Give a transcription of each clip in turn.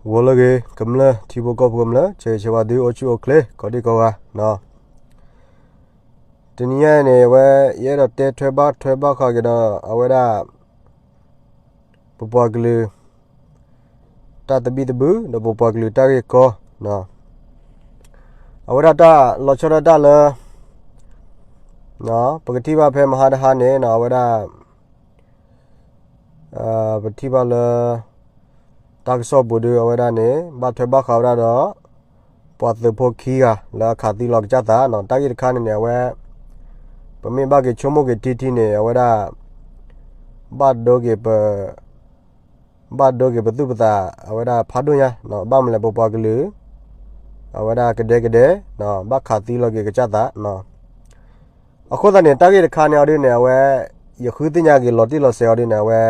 ဂီၤလၢအဂ့ၤ ကမျၢၢ်ထံဖိကီၢ်ဖိကမျၢၢ် ဆၢဂ့ၤဆၢဝါသု အိၣ်ဆူၣ်အိၣ်ချ့ ကိးဒံကိးဂၤနီၤ. တနံၤညါအံၤန့ၣ် အဝဲ ယအဲၣ်ဒိးတဲထွဲဘၣ်ထွဲဘၣ်ဃးက့ၤဒီး အဝဲဒၣ် ပပှၤကလုာ် တၢ်သဘံၣ်သဘုၣ် ဒီးပပှၤကလုာ်တၢ်ဂ့ၢ်ကီ အဝဲဒၣ်တၢ်လီၤဆီဒၣ်တၢ်လၢ ပကထံၣ်ဘၣ်ဖဲမဟါတဟါန့ၣ် အဝဲဒၣ် ပထံၣ်ဘၣ်လၢ တၢ်ကစီၣ်ပူၤဒု အဝဲဒၣ်န့ၣ် ဘၣ်ထွဲဘၣ်ဃးဝဲဒၣ်ဒီး ပှၤသုးဖိခံဂၤလၢအခးသံလီၤကစၢ်သးနီၤ. တၢ်ဂ့ၢ်တခါန့ၣ်န့ၣ် အဝဲ ပမ့ၢ်ဘၣ်က့ၤဆိကမိၣ်က့ၤထံထံန့ၣ် အဝဲဒၣ် ဘၣ်ဒိက့ၤပ ဘၣ်ဒိက့ၤပသူၣ်ပသး အဝဲဒၣ်ဖးဒိၣ်ညါ, ဘၣ်မနုၤလဲၣ် ပပှၤကလုာ် အဝဲဒၣ်ကဒဲကဒဲ ဘၣ်ခးသံလီၤက့ၤကစၢ်သး. အဃိသတးန့ၣ် တၢ်ဂ့ၢ်တခါန့ၣ်အီၤဒုန့ၣ် အဝဲ ယဃုသ့ၣ်ညါက့ၤလီၤတံၢ်လီၤဆဲးအီၤဒုန့ၣ် အဝဲ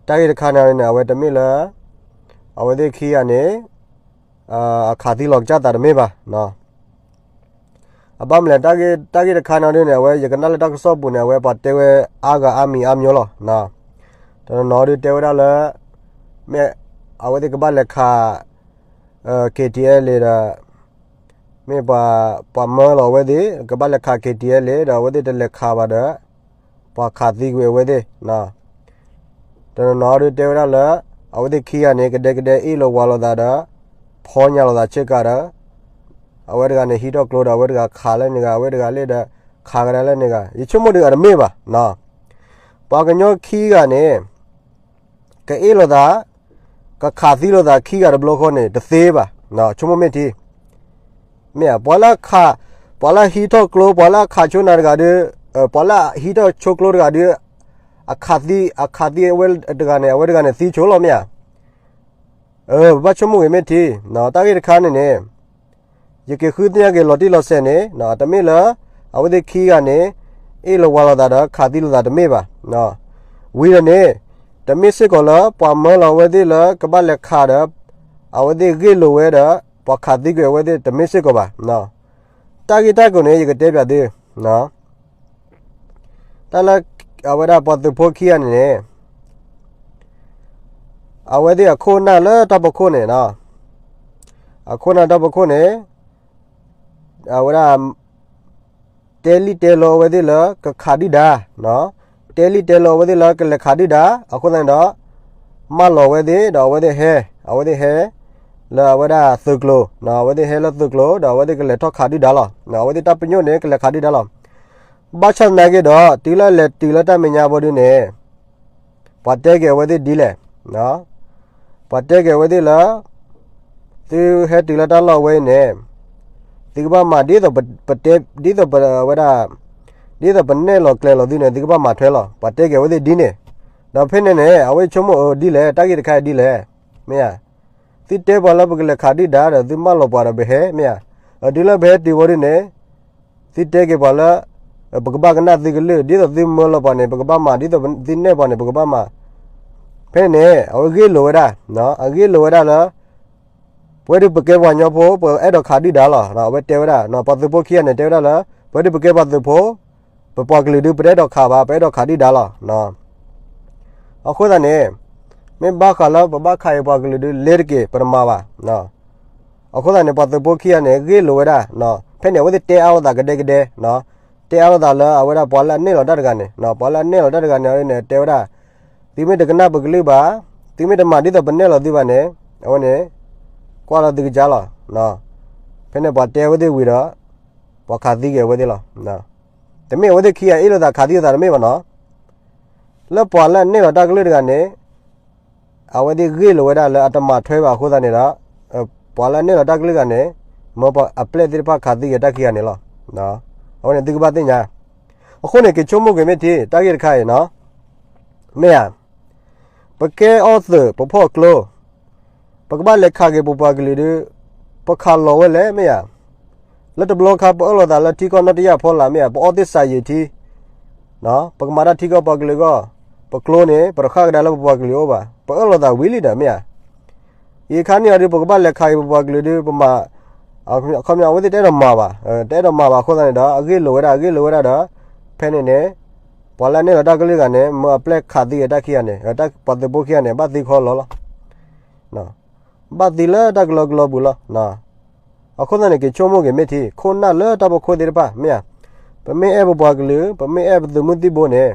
တၢ်ဂ့ၢ်တခါန့ၣ်အီၤဒုန့ၣ် အဝဲတမ့ၢ်လၢ အဝဲသ့ၣ်ခံဂၤန့ၣ် အခးသံလီၤကစၢ်သးတမ့ၢ်ဘၣ်. အဘၣ်မနုၤလဲၣ် တၢ်ဂ့ၢ်တခါန့ၣ်အီၤဒုန့ၣ် အဝဲယကနၣ်လၢတၢ်ကစီၣ်ပူၤန့ၣ် အဝဲပှၤတဲဝဲအါဂၤအါမံၤအါမျိၤလီၤ. တနီၤနီၤဒုတဲဝဲဒၣ်လၢ မ့ၢ်အဝဲသ့ၣ်ကဘၣ်လဲၤခး KTLA ဒီး မ့ၢ်ပှၤမၢလီၤအဝဲသ့ၣ် ကဘၣ်လဲၤခး KTLA ဒီးအဝဲသ့ၣ်တလဲၤခးဘၣ်ဒီး ပှၤခးသံကွံာ်အဝဲသ့ၣ် တနီၤနီၤဒုတဲဝဲဒၣ်လၢ အဝဲသ့ၣ်ခံဂၤန့ၣ် ကဒဲကဒဲအ့ၣ်လိာ်ဝးလိာ်သးဒီး ဖီညါလိာ်သးဆ့ကၤဒီး အဝဲတဂၤန့ၣ်ဟံးထီၣ်ကျိဒီး အဝဲတဂၤခးလၢန့ၣ်ဂၤ အဝဲတဂၤလၢဒီး ခးကဒါလၢန့ၣ်ဂၤ ယဆိကမိၣ်ဒုးအတမ့ၢ်ဘၣ်. ပှၤကညီခံဂၤန့ၣ် ကအ့ၣ်လိာ်သး ကခးသံလိာ်သးခံဂၤတဘျီဃီန့ၣ် တသ့ဘၣ်. ဆိကမိၣ်မ့ၢ်ထံ မ့ၢ်ဧါ ပှၤလၢ ပှၤလၢဟံးထီၣ်ကျိ ပှၤလၢအခးဆိနၤတဂၤဒီး ပှၤလၢဟံးထီၣ်ဆိကျိတဂၤဒီး အခးသံ အခးသံအဝဲတဂၤန့ၣ် အဝဲတဂၤန့ၣ်သံဆိလီၤ မ့ၢ်ဧါ. ပဘၣ်ဆိကမိၣ်ဂ့ၤမ့ၢ်ထံ တၢ်ဂ့ၢ်တခါန့ၣ်န့ၣ် ယက့ၤဃုသ့ၣ်ညါက့ၤလီၤတံၢ်လီၤဆဲးန့ၣ် တမ့ၢ်လၢ အဝဲသ့ၣ်ခံဂၤန့ၣ် အ့ၣ်လိာ်ဝးလိာ်သးဒီးခးသံလိာ်သးတမ့ၢ်ဘၣ်. ဝံၤဒီးန့ၣ် တမ့ၢ်စ့ၢ်ကီးလၢ ပှၤမၢလီၤအဝဲသ့ၣ်လၢကဘၣ်လဲၤခးဒီး အဝဲသ့ၣ်ဂ့ၢ်လိာ်ဝဲဒီး ပှၤခးသံကွံာ်အဝဲသ့ၣ်တမ့ၢ်စ့ၢ်ကီးဘၣ်. တၢ်ဂ့ၢ်တၢ်ကျိၤန့ၣ် ယကတဲပၠးသု တၢ်လၢ အဝဲဒၣ်ပှၤသုးဖိခံဂၤန့ၣ်န့ၣ် အဝဲသ့ၣ်အခိၣ်နၢ်လၢတၢ်ဖီခိၣ်န့ၣ် အခိၣ်နၢ်တၢ်ဖီခိၣ်န့ၣ် အဝဲဒၣ် တဲလံၣ်တဲလီၤအဝဲသ့ၣ်လၢကခးဒုၣ်ဒါ တဲလံၣ်တဲလီၤအဝဲသ့ၣ်လၢကလဲၤခးဒုၣ်ဒါ အဃိသတးန့ၣ်ဒီး မၢလီၤဝဲသ့ၣ်ဒီးအဝဲသ့ၣ်ဟဲ အဝဲသ့ၣ်ဟဲ လၢအဝဲဒၣ်သုးကျိၤ အဝဲသ့ၣ်ဟဲလၢသုးကျိၤ ဒီးအဝဲသ့ၣ်ကလဲၤထီၣ်ခးဒုၣ်ဒါလီၤ. အဝဲသ့ၣ်တၢ်ပညိၣ်န့ၣ် ကလဲၤခးဒုၣ်ဒါလီၤ. ဘၣ်ဆၣ်သနာ်က့ဒီး တုၤလၢလဲၤတုၤလၢတၢ်မဲာ်ညါဘီဒုန့ၣ် ပှၤတဲက့ၤအဝဲသ့ၣ်ဒ်လဲၣ် ပှၤတဲက့ၤအဝဲသ့ၣ်လၢ သုဟဲတုၤလၢတၢ်လီၢ်ဝဲအံၤန့ၣ် သုကဘၣ်မၤဒ်သိးပတဲ ဒ်သိးပဝဲဒၣ် ဒ်သိးပနဲၣ်လီၤကျဲၤလီၤသုန့ၣ် သုကဘၣ်မၤထွဲလီၤ ပှၤတဲက့ၤအဝဲသ့ၣ်ဒ်န့ၣ်. ဒီးဖဲန့ၣ်န့ၣ် အဝဲဆိကမိၣ်အၢဒ်လဲၣ် တၢ်ဂ့ၢ်တခါအံၤဒ်လဲၣ် မ့ၢ်ဧါ. သုတဲပှၤလၢပကလဲၤခးဒုၣ်ဒါဒီး သုမၢလီၤပှၤဒီးပဟဲ မ့ၢ်ဧါ. တုၤလၢပဟဲတုၤဝဲဒ်န့ၣ် သုတဲက့ၤပှၤလၢ ပကဘၣ်ကနၣ်သုကလုၢ် ဒ်သိးသုမၢလီၤပှၤန့ၣ် ပကဘၣ်မၤ ဒ်သိးသုနဲၣ်ပှၤန့ၣ် ပကဘၣ်မၤ. ဖဲန့ၣ်န့ၣ် အဝဲဂ့ၢ်လိာ်ဝဲဒၣ် အဂ့ၢ်လိာ်ဝဲဒၣ်လၢ ပဝဲဒၣ်ပကဲပှၤကညီဖိ ပအဲၣ်ဒိးခးဒုၣ်ဒါလီၤ. အဝဲတဲဝဲဒၣ် ပှၤသုးဖိခံဂၤန့ၣ် တဲဝဲဒၣ်လၢ ပဝဲဒၣ်ပကဲပှၤသုးဖိ ပပှၤကလုာ်ဒုး ပတအဲၣ်ဒိးခးဘၣ် ပအဲၣ်ဒိးခးဒုၣ်ဒါလီၤ. အဃိသတးန့ၣ် မ့ၢ်ဘၣ်ဃးလၢပဘၣ်ခးအံၤပှၤကလုာ်ဒုး လဲၤတက့ၢ် ပတမၤဘၣ်. အဃိသတးန့ၣ် ပှၤသုးဖိခံဂၤန့ၣ် ဂ့ၢ်လိာ်ဝဲဒၣ် ဖဲန့ၣ် အဝဲသ့ၣ်တဲအါလိာ်သးကဒဲကဒဲ တဲအါလိာ်သးလၢအဝဲဒၣ်ပှၤလၢအနဲၣ်လီၤတၢ်တဂၤန့ၣ် ပှၤလၢအနဲၣ်လီၤတၢ်တဂၤန့ၣ်န့ၣ် တဲဝဲဒၣ် သုမ့ၢ်တကနၣ်ပကလုၢ်ဘၣ် သုမ့ၢ်တမၤဒ်သိးပနဲၣ်လီၤသုဘၣ်န့ၣ် အဝဲန့ၣ် ကွၢ်လီၤသုကစၢ်လီၤ. ဖဲန့ၣ်ပှၤတဲအဝဲသ့ၣ်ဝံၤဒီး ပှၤခးသံက့ၤအဝဲသ့ၣ်လီၤ. တမ့ၢ်အဝဲသ့ၣ်ခံဂၤ အ့ၣ်လိာ်သးခးသံလိာ်သးတမ့ၢ်ဘၣ်နီၤ. လၢပှၤလၢအနဲၣ်လီၤတၢ်ကလုၢ်တဂၤန့ၣ် အဝဲသ့ၣ်ဂ့ၢ်လိာ်ဝဲဒၣ်လၢအတမၤထွဲဘၣ်အဃိသတးန့ၣ်ဒီး ပှၤလၢအနဲၣ်လီၤတၢ်ကလုၢ်တဂၤန့ၣ် မၢပှၤအပျဲၢ်သ့ၣ်တဖၣ်ခးသံက့ၤတၢ်ခံဂၤန့ၣ်လီၤ. အဝဲန့ၣ်သုကဘၣ်သ့ၣ်ညါ. အဃိန့ၣ် က့ၤဆိကမိၣ်က့ၤမ့ၢ်ထံ တၢ်ဂ့ၢ်တခါအံၤနီၤ မ့ၢ်ဧါ. ပကဲအီၣ်သုး ပဖီၣ်ကျိ ပကဘၣ်လဲၤခးက့ၤပပှၤကလုာ်ဒုး ပခးလီၤဝဲလဲၣ် မ့ၢ်ဧါ. လၢတဘျီခါ ပအၢၣ်လီၤသးလၢထံကီၢ်နီၢ်တယၢ်ဖီလာ် မ့ၢ်ဧါ, ပအီသ့ၣ်စးယံာ်ထံ ပကမၤတၢ်ထံကီၢ်ပှၤကလုာ်အဂီၢ်, ပကျိန့ၣ် ပတဃၣ်ကဒါလၢပပှၤကလုာ်အအိၣ်ဘၣ်, ပအၢၣ်လီၤသးဝံၤလံဒီး မ့ၢ်ဧါ. ယခါန့ၣ်အီၤဒုး ပကဘၣ်လဲၤခးက့ၤပပှၤကလုာ်ဒုး ပမၤ, အခီပညီအဝဲသ့ၣ်တအဲၣ်ဒိးမၤဘၣ်, တအဲၣ်ဒိးမၤဘၣ်အဃိသတးန့ၣ်ဒီး အဂ့ၢ်လိာ်ဝဲဒၣ် အဂ့ၢ်လိာ်ဝဲဒၣ်ဒီး ဖဲန့ၣ်န့ၣ် ပှၤလၢအနဲၣ်လီၤတၢ်ကလုၢ်တဂၤန့ၣ် မၢအပျဲၢ်ခးသံက့ၤတၢ်ခံဂၤန့ၣ်, ပှၤသုးဖိခံဂၤန့ၣ် ဘၣ်သံခီလီၤလီၤ. ဘၣ်သံလၢတၢ်ကလီကလီပူၤလီၤ. အဃိသတးန့ၣ် က့ၤဆိကမိၣ်က့ၤမ့ၢ်ထံ ခိၣ်နၢ်လၢတၢ်ဖီခိၣ်သ့ၣ်တဖၣ် မ့ၢ်ဧါ, ပမ့ၢ်အဲၣ်ပပှၤကလုာ် ပမ့ၢ်အဲၣ်ပသုးမုၢ်သံၣ်ဘိန့ၣ်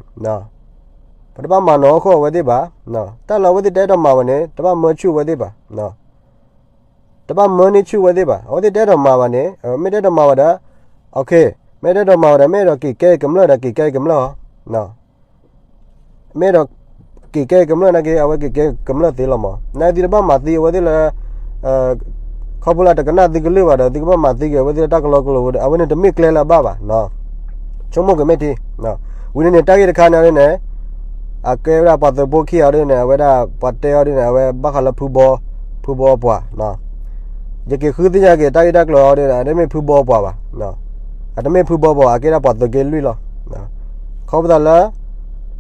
ပတဘၣ်မၤနီၢ်ဟီၣ်ခိၣ်အဝဲသ့ၣ်ဘၣ်. တၢ်လၢအဝဲသ့ၣ်တအဲၣ်ဒိးမၤဘၣ်န့ၣ် တဘၣ်မၢဆူၣ်အဝဲသ့ၣ်ဘၣ်. တဘၣ်မၢန့ၢ်ဆူၣ်အဝဲသ့ၣ်ဘၣ်. အဝဲသ့ၣ်တအဲၣ်ဒိးမၤဘၣ်န့ၣ် မ့ၢ်တအဲၣ်ဒိးမၤဘၣ်ဒီး မ့ၢ်တအဲၣ်ဒိးမၤဘၣ်ဒီး မ့ၢ်အဲၣ်ဒိးက့ၤကဲကမျၢၢ်ဒီး က့ၤကဲကမျၢၢ်အီၤ မ့ၢ်အဲၣ်ဒိး က့ၤကဲကမျၢၢ်နာ်က့ အဝဲက့ၤကဲကမျၢၢ်သ့လီၤမး. နာ်က့သုတဘၣ်မၤသံအဝဲသ့ၣ်လၢ ခီဖျိလၢတကနၣ်သုကလုၢ်ဘၣ်ဒီး သုကဘၣ်မၤသံက့ၤအဝဲသ့ၣ်လၢတၢ်ကလီကလီပူၤဒီး အဝဲန့ၣ်တမ့ၢ်ကျဲလၢအဘၣ်ဘၣ်. ဆိကမိၣ်က့ၤမ့ၢ်ထံ ဝံၤန့ၣ်န့ၣ် တၢ်ဂ့ၢ်တခါန့ၣ်အီၤဒ်န့ၣ် အကဲဝဲဒၣ်ပှၤသုးဖိခံဂၤအီၤဒ်န့ၣ် အဝဲဒၣ်ပှၤတဲအီၤဒ်န့ၣ် အဝဲဘၣ်ဃးလၢဖုဘီ ဖုဘီပှၤ ယက့ၤဃုသ့ၣ်ညါက့ၤ တၢ်ဂ့ၢ်တၢ်ကျိၤအီၤဒ်န့ၣ် အတမ့ၢ်ဖုဘီပှၤဘၣ်. အတမ့ၢ်ဖုဘီပှၤ အကဲဒၣ်ပှၤသုးက့လွံၢ်လီၤ. ခီဖျိလၢ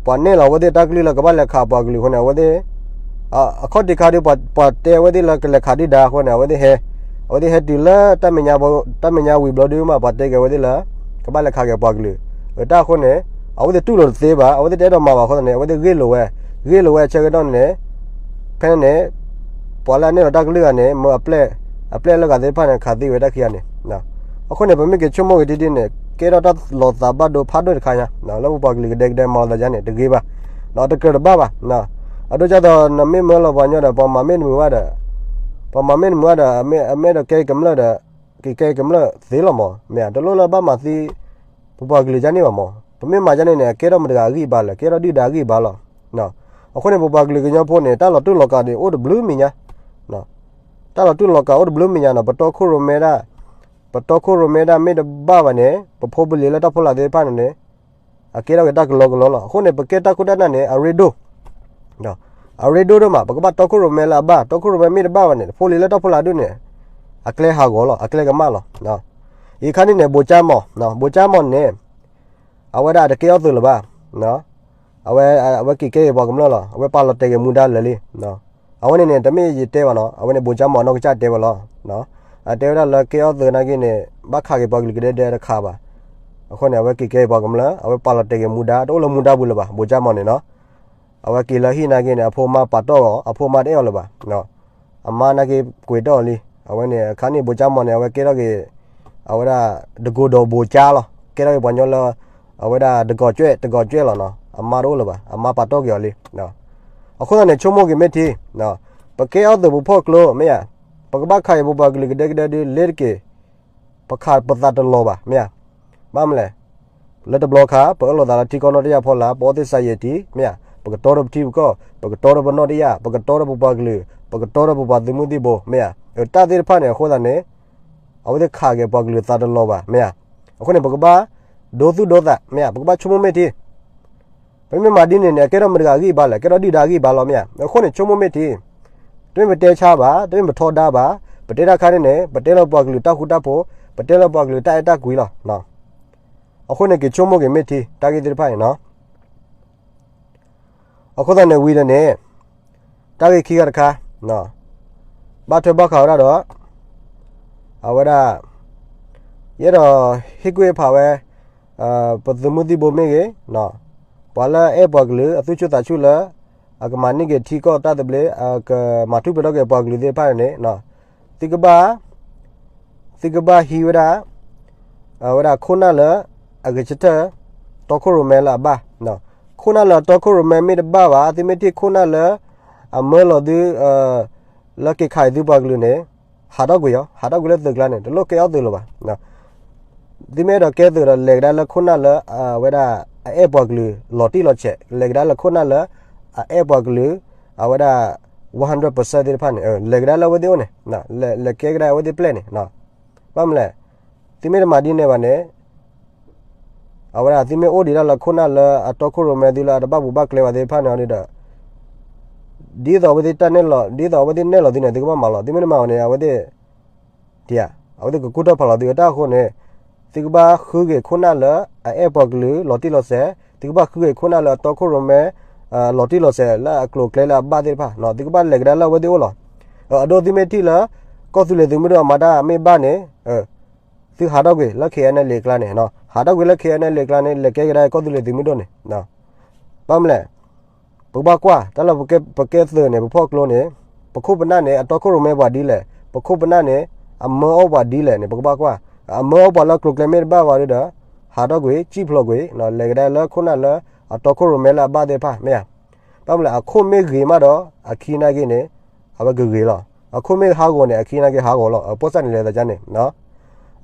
ပှၤနဲၣ်လီၤအဝဲသ့ၣ်တၢ်ကလုၢ်လၢကဘၣ်လဲၤခးပှၤကလုာ်အဃိန့ၣ် အဝဲသ့ၣ် အခီၣ်ထံးခါဒ် ပှၤတဲအဝဲသ့ၣ်လၢကလဲၤခးဒုၣ်ဒါအဃိန့ၣ် အဝဲသ့ၣ်ဟဲ အဝဲသ့ၣ်ဟဲတုၤလၢ တၢ်မဲာ်ညါဝံၤဘျီဒုးမး ပှၤတဲက့ၤအဝဲသ့ၣ်လၢ ကဘၣ်လဲၤခးက့ၤပှၤကလုာ် တၢ်အဃိန့ၣ် အဝဲသ့ၣ်တူၢ်လိာ်တသ့ဘၣ်. အဝဲသ့ၣ်တအဲၣ်ဒိးမၤဘၣ်အဃိသတးန့ၣ် အဝဲသ့ၣ်ဂ့ၢ်လိာ်ဝဲ ဂ့ၢ်လိာ်ဝဲအဆၢကတီၢ်န့ၣ် ဖဲန့ၣ်န့ၣ် ပှၤလၢအနဲၣ်လီၤတၢ်ကလုၢ်ဂၤန့ၣ် မၢအပျဲၢ် အပျဲၢ်လၢဂၤသ့ၣ်တဖၣ်န့ၣ် ခးသံဝဲတၢ်ခံဂၤန့ၣ် အဃိန့ၣ် ပမ့ၢ်က့ၤဆိကမိၣ်က့ၤဒ်ဒ်န့ၣ် ကဲထီၣ်တၢ်လီၤသးဘၣ်ဒိဖးဒိၣ်တခါညါ လၢပပှၤကလုာ်ကဒဲကဒဲမၤလီၤသးယါန့ၣ် တဂ့ၤဘၣ်. တကြၢးတဘၣ်ဘၣ်. အဒိကၢ်သိးနမ့ၢ်မၢလီၤပှၤကညီဒီး ပှၤမၤမ့ၢ်တမုာ်ဘၣ်ဒီး ပှၤမၤမ့ၢ်တမုာ်ဘၣ်ဒီး အမ့ၢ်အဲၣ်ဒိးကဲကမျၢၢ်ဒီး က့ၤကဲကမျၢၢ်သ့လီၤမး မ့ၢ်ဧါ. တလိၣ်လၢဘၣ်မၤသံ ပပှၤကလုာ်ယါန့ၣ်ဘၣ်မး. ပမ့ၢ်မၤယါန့ၣ်န့ၣ် အကဲထီၣ်မတၤတဂၤအဂံၢ်အဘါလဲၣ်, ကဲထီၣ်ဒုၣ်ဒါအဂံၢ်အဘါလီၤ. အဃိန့ၣ် ပပှၤကလုာ်ကညီဖိန့ၣ် တၢ်လီၤတူာ်လီၤကာ်န့ၣ် အိၣ်တဘျုးမံၤညါ တၢ်လီၤတူာ်လီၤကာ်အိၣ်တဘျုးမံၤညါနီၤ. ပတီခိၣ်ရိၣ်မဲဒၣ် ပတီခိၣ်ရိၣ်မဲဒၣ်မ့ၢ်တဘၣ်ဘၣ်န့ၣ် ပဖိပလံၤလၢတၢ်ဖီလာ်သ့ၣ်တဖၣ်န့ၣ်န့ၣ် အကဲထီၣ်က့ၤတၢ်ကလီကလီလီၤ. အဃိန့ၣ် ပကဲတၢ်ခိၣ်တၢ်နၢ်န့ၣ် အရ့ဒိၣ် အရ့ဒိၣ်ဒိၣ်မး. ပကဘၣ်တီခိၣ်ရိၣ်မဲလၢအဘၣ်, တီခိၣ်ရိၣ်မဲမ့ၢ်တဘၣ်ဘၣ်န့ၣ် ဖိလံၤလၢတၢ်ဖီလာ်ဒုန့ၣ် အကျဲဟးဂီၤလီၤ, အကျဲကမၣ်လီၤ. အံၤခါန့ၣ်န့ၣ် ဘိၣ်ကၠါမီၢ်, ဘိၣ်ကၠါမီၢ်န့ၣ် အဝဲဒၣ်တကဲအီၣ်သုးလၢၤဘၣ်. အဝဲ အဝဲက့ၤကဲက့ၤပှၤကမျၢၢ်လီၤ. အဝဲပာ်လီၤတဲာ်က့ၤမူဒါလၢာ်လံ. အဝဲန့ၣ်န့ၣ် တမ့ၢ်ယတဲဘၣ်နီၤ, အဝဲန့ၣ် ဘိၣ်ကၠါမီၢ်အနီၢ်ကစၢ်တဲဝဲလီၤ. အတဲဝဲဒၣ်လၢကဲအီၣ်သုးနာ်က့န့ၣ် ဘၣ်ခးက့ၤပှၤကလုာ်ကဒဲကဒဲတခါဘၣ်. အဃိန့ၣ် အဝဲက့ၤကဲက့ၤပှၤကမျၢၢ် အဝဲပာ်လီၤတဲာ်က့ၤမူဒါ တအိၣ်လၢမူဒါပူၤလၢၤဘၣ်, ဘိၣ်ကၠါမီၢ်န့ၣ်နီၤ. အဝဲက့ၤလၢဟံၣ်နာ်က့န့ၣ် အဖိမါပာ်တီၢ်အီၤ, အဖိမါတအဲၣ်အီၤလၢၤဘၣ်. အမါနာ်က့ကွံာ်တီၢ်အီၤလံ. အဝဲန့ၣ်အခါန့ၣ် ဘိၣ်ကၠါမီၢ်န့ၣ် အဝဲကဲထီၣ်က့ၤ အဝဲဒၣ် တကိၢ်ဒီးဘိၣ်ကၠါလီၤ. ကဲထီၣ်က့ၤပှၤကညီလၢ အဝဲဒၣ်တကီၢ်ကၠဲၣ် တကီၢ်ကၠဲၣ်လီၤနီၤ. အမါတအိၣ်လၢၤဘၣ်, အမါပာ်တီၢ်က့ၤအီၤလံ. အဃိသတးန့ၣ် ဆိကမိၣ်က့ၤမ့ၢ်ထံ, ပကဲအီၣ်သုးပဖီၣ်ကျိ မ့ၢ်ဧါ, ပကဘၣ်ခးက့ၤပပှၤကလုာ်ကဒဲကဒဲဒုး လ့ၤတက့ၤ ပခးပသးတလီၤဘၣ် မ့ၢ်ဧါ. ဘၣ်မနုၤလဲၣ်, လၢတဘျီခါ ပအၢၣ်လီၤသးလၢထံကီၢ်နီၢ်တယၢ်ဖီလာ်, ပအီသ့ၣ်စးယဲၢ်ထံ မ့ၢ်ဧါ, ပကတီဒီးပထံပကီၢ်, ပကတီဒီးပနီၢ်တယၢ်, ပကတီဒီးပပှၤကလုာ်, ပကတီဒီးပပှၤသုးမုၢ်သံၣ်ဘိ မ့ၢ်ဧါ. တၢ်သ့ၣ်တဖၣ်န့ၣ် အဃိသတးန့ၣ် အဝဲသ့ၣ်ခးက့ၤပှၤကလုာ်သးတလီၤဘၣ် မ့ၢ်ဧါ. အဃိန့ၣ် ပကဘၣ်ဒိသူၣ်ဒိသး မ့ၢ်ဧါ, ပကဘၣ်ဆိကမိၣ်မ့ၢ်ထံ ပမ့ၢ်မၤဒ်န့ၣ်န့ၣ် အကဲထီၣ်မတၤတဂၤအဂံၢ်အဘါလဲၣ်, ကဲထီၣ်ဒုၣ်ဒါအဂံၢ်အဘါလီၤ မ့ၢ်ဧါ. အဃိန့ၣ် ဆိကမိၣ်မ့ၢ်ထံ, တမ့ၢ်ပတဲဆါဘၣ်, တမ့ၢ်ပထီဒါဘၣ်, ပတဲတၢ်ခါန့ၣ်န့ၣ် ပတဲလၢပှၤကလုာ်တၢ်ဃူတၢ်ဖိး, ပတဲလၢပှၤကလုာ်တၢ်အဲၣ်တၢ်ကွံလီၤ. အဃိန့ၣ် က့ၤဆိကမိၣ်က့ၤမ့ၢ်ထံ တၢ်ဂ့ၢ်သ့ၣ်တဖၣ်န့ၣ်နီၤ. အဃိသတးန့ၣ်ဝံၤဒီးန့ၣ် တၢ်ဂ့ၢ်ခံဂၤတခါ ဘၣ်ထွဲဘၣ်ဃးဝဲဒၣ်ဒီး အဝဲဒၣ် ယအဲၣ်ဒိးဟ့ၣ်ကူၣ်ဟ့ၣ်ဖးဝဲ ပသုးမုၢ်သံၣ်ဘိမ့ၢ်ဂ့ၤ, ပှၤလၢအအဲၣ်ပှၤကလုာ် အသူၣ်ဆူၣ်သးဆူၣ်လၢ အကမၤန့ၢ်က့ၤထံကီၢ်တၢ်သဘျ့ အကမၤထူၣ်ဖျဲးထီၣ်က့ၤပှၤကလုာ်သ့ၣ်တဖၣ်န့ၣ်န့ၣ် သုကဘၣ် သုကဘၣ်ဟံးဝဲဒၣ် အဝဲဒၣ်ခိၣ်နၢ်လၢ အဂဲၤဆၢထၢၣ် တီခိၣ်ရိၣ်မဲလၢအဘၣ်, ခိၣ်နၢ်လၢအတီခိၣ်ရိၣ်မဲမ့ၢ်တဘၣ်ဘၣ် သုမ့ၢ်ထံၣ်ခိၣ်နၢ်လၢ အမၢလီၤသု လၢက့ၤခးအံၤသုပှၤကလုာ်န့ၣ် ဟးထီၣ်ကွံာ်အီၤ, ဟးထီၣ်ကွံာ်လၢသုးကျါန့ၣ် တလိၣ်ကဲအီၣ်သုးလၢၤဘၣ်. သုမ့ၢ်အဲၣ်ဒိးကဲသုးဒီး လဲၤကဒါလၢခိၣ်နၢ်လၢ အဝဲဒၣ် အအဲၣ်ပှၤကလုာ်လီၤတံၢ်လီၤဆဲး, လဲၤကဒါလၢခိၣ်နၢ်လၢ အအဲၣ်ပှၤကလုာ် အဝဲဒၣ် one hundred percent သ့ၣ်တဖၣ်န့ၣ် လဲၤကဒါလၢအဝဲသ့ၣ်အိၣ်န့ၣ်, လဲၤကဲကဒါအဝဲသ့ၣ်ပျဲၢ်န့ၣ် ဘၣ်မနုၤလဲၣ်, သုမ့ၢ်တမၤဒ်န့ၣ်ဘၣ်န့ၣ် အဝဲဒၣ်သုမ့ၢ်အိၣ်ဒံးဒၣ်လၢခိၣ်နၢ်လၢအတီခိၣ်ရိၣ်မဲသုလၢအတဘၣ်ပူၤဘၣ်ကျဲဘၣ်သ့ၣ်တဖၣ်န့ၣ်ဒီး ဒ်သိးအဝဲသ့ၣ်တၢ်နဲၣ်လီၤ ဒ်သိးအဝဲသ့ၣ်နဲၣ်လီၤသုန့ၣ် သုကဘၣ်မၤလီၤ. သုမ့ၢ်တမၤဘၣ်န့ၣ် အဝဲသ့ၣ် တံၤဧါ, အဝဲသ့ၣ်ကကူၣ်ထီၣ်ဖးလီၤသုတၢ်အဃိန့ၣ် သုကဘၣ်ဃုက့ၤခိၣ်နၢ်လၢအအဲၣ်ပှၤကလုာ်လီၤတံၢ်လီၤဆဲး, သုကဘၣ်ဃုက့ၤခိၣ်နၢ်လၢအတီခိၣ်ရိၣ်မဲ လီၤတံၢ်လီၤဆဲးလၢအကျိၤအကျဲလၢအဘၣ်သ့ၣ်တဖၣ် သုကဘၣ်လဲၤကဒါလၢအဝဲသ့ၣ်အိၣ်လီၤ. အဒိ သုမ့ၢ်ထံၣ်လၢ ကီၢ်သူလ့ၤသုးမုၢ်ဒိၣ်အမၤတၢ်မ့ၢ်ဘၣ်န့ၣ် သုဟးထီၣ်ကွံာ်လၢ K N L A အကျါန့ၣ်, ဟးထီၣ်ကွံာ်လၢ K N L A အကျါန့ၣ် လဲၤကဲကဒါကီၢ်သူလ့ၤသုးမုၢ်ဒိၣ်န့ၣ် ဘၣ်မနုၤလဲၣ်, ပကဘၣ်ကွၢ် တၢ်လၢပကဲသုးန့ၣ် ပဖီၣ်ကျိန့ၣ် ပခိၣ်ပနၢ်န့ၣ် အတီခိၣ်ရိၣ်မဲပှၤဒ်လဲၣ်, ပခိၣ်ပနၢ်န့ၣ် အမၢအီၣ်ပှၤဒ်လဲၣ်န့ၣ် ပကဘၣ်ကွၢ်. အမၢအီၣ်ပှၤလၢကျိၤကျဲမ့ၢ်တဘၣ်ဘၣ်ဒီး ဟးထီၣ်ကွံာ် စံၣ်ဖျိးကွံာ်, လဲၤကဒါလၢခိၣ်နၢ်လၢအတီခိၣ်ရိၣ်မဲလၢအဘၣ်သ့ၣ်တဖၣ် မ့ၢ်ဧါ. ဘၣ်မနုၤလဲၣ် အခိၣ်မ့ၢ်ဂ့ၤမးဒီး အခံနာ်က့န့ၣ် အဝဲကဂ့ၤလီၤ. အခိၣ်မ့ၢ်ဟးဂီၤန့ၣ် အခံနာ်က့ဟးဂီၤလီၤ. အပိၢ်စၢ်န့ၣ်လဲၤသးန့ၣ်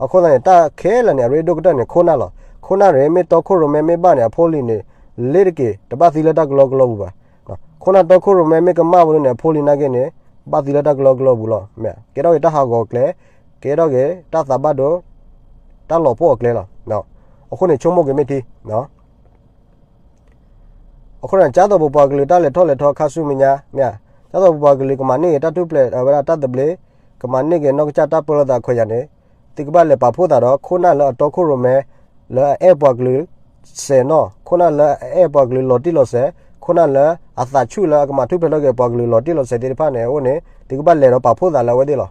အဃိသတးန့ၣ် တၢ်ခဲလၢာ်န့ၣ် အရ့ဒိၣ်ကတၢၢ်န့ၣ် ခိၣ်နၢ်လီၤ. ခိၣ်နၢ်န့ၣ် မ့ၢ်တီခိၣ်ရိၣ်မဲမ့ၢ်ဘၣ်န့ၣ် အဖိလံၤန့ၣ် လ့တက့ၤ တဘၣ်သံလၢတၢ်ကလီကလီပူၤဘၣ်. ခိၣ်နၢ်တီခိၣ်ရိၣ်မဲမ့ၢ်ကမၣ်ဝဲန့ၣ် အဖိလံၤနာ်က့န့ၣ် ဘၣ်သံလၢတၢ်ကလီကလီပူၤလီၤ. မ့ၢ်ကဲထီၣ်က့ၤတၢ်ဟးဂီၤအကျဲ, ကဲထီၣ်က့ၤတၢ်သးဘၣ်ဒိ, တၢ်လီၤပှီၢ်အကျဲလီၤ. အဃိန့ၣ် ဆိကမိၣ်က့ၤမ့ၢ်ထံ အဃိန့ၣ် ကၠၢ်သိးပပှၤကလုာ်တၢ်လဲၤထီၣ်လဲၤထီခါဆူမဲာ်ညါ မ့ၢ်ဧါ, ကၠၢ်သိးပပှၤကလုာ်ကမၤန့ၢ်က့ၤတၢ်ထူၣ်ဖျဲးအဝဲဒၣ်တၢ်သဘျ့, ကမၤန့ၢ်က့ၤနီၢ်ကစၢ်တၢ်ပၢလီၤသးခွဲးယာ်န့ၣ်, သုကဘၣ်လဲၤပာ်ဖှိၣ်သးဒီး ခိၣ်နၢ်လၢအတီခိၣ်ရိၣ်မဲ လၢအအဲၣ်ပှၤကလုာ်စဲးနီၣ်, ခိၣ်နၢ်လၢအအဲၣ်ပှၤကလုာ်လီၤတံၢ်လီၤဆဲး, ခိၣ်နၢ်လၢအသးဆူၣ်လၢအကမၤထူၣ်ဖျဲးထီၣ်က့ၤပှၤကလုာ်လီၤတံၢ်လီၤဆဲးသ့ၣ်တဖၣ်န့ၣ် အအိၣ်န့ၣ် သုကဘၣ်လဲၤဒီးပာ်ဖှိၣ်သးလၢအဝဲသ့ၣ်လီၤ.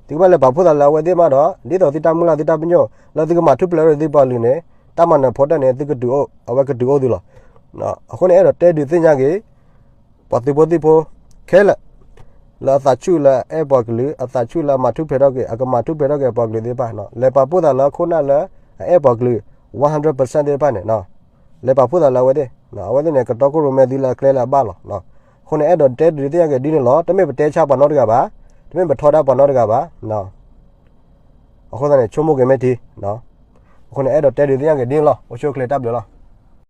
သုကဘၣ်လဲၤပာ်ဖှိၣ်သးလၢအဝဲသ့ၣ်မးဒီး ဒ်သိးသုတၢ်မုၢ်လၢ်သုတၢ်ပညိၣ် လၢသုကမၤထူၣ်ဖျဲးထီၣ်သုပှၤကလုာ်န့ၣ် တၢ်မၤနၢၤဖီတၢၣ်န့ၣ် သုကတုၤအိၣ်, အဝဲကတုၤအိၣ်သုလီၤ. အဃိန့ၣ် အဲၣ်ဒိးတဲဒုးသ့ၣ်ညါက့ၤ ပှၤသုးဖိသံၣ်ဖိခဲလၢာ် လၢအသးဆူၣ်လၢအအဲၣ်ပှၤကလုာ်, အသးဆူၣ်လၢအမၤထူၣ်ဖျဲးထီၣ်က့ၤ, အကမၤထူၣ်ဖျဲးထီၣ်က့ၤပှၤကလုာ်သ့ၣ်တဖၣ်, လဲၤပာ်ဖှိၣ်သးလၢခိၣ်နၢ်လၢအအဲၣ်ပှၤကလုာ် one hundred percent သ့ၣ်တဖၣ်န့ၣ် လဲၤပာ်ဖှိၣ်သးလၢအဝဲသ့ၣ်, အဝဲသ့ၣ်န့ၣ် ကတီခိၣ်ရိၣ်မဲသုလၢအကျဲလၢအဘၣ်လီၤ. အဃိန့ၣ် အဲၣ်ဒိးတဲဒုးသ့ၣ်ညါက့ၤဒ်န့ၣ်လီၤ. တမ့ၢ်ပတဲဆါပှၤနီတဂၤဘၣ်, တမ့ၢ်ပထီဒါပှၤနီတဂၤဘၣ်. အဃိသတးန့ၣ် ဆိကမိၣ်က့ၤမ့ၢ်ထံ အဃိန့ၣ် အဲၣ်ဒိးတဲဒုးသ့ၣ်ညါက့ၤဒ်န့ၣ်လီၤ. အိၣ်ဆူၣ်အိၣ်ချ့တၢ်ဘျုးလီၤ.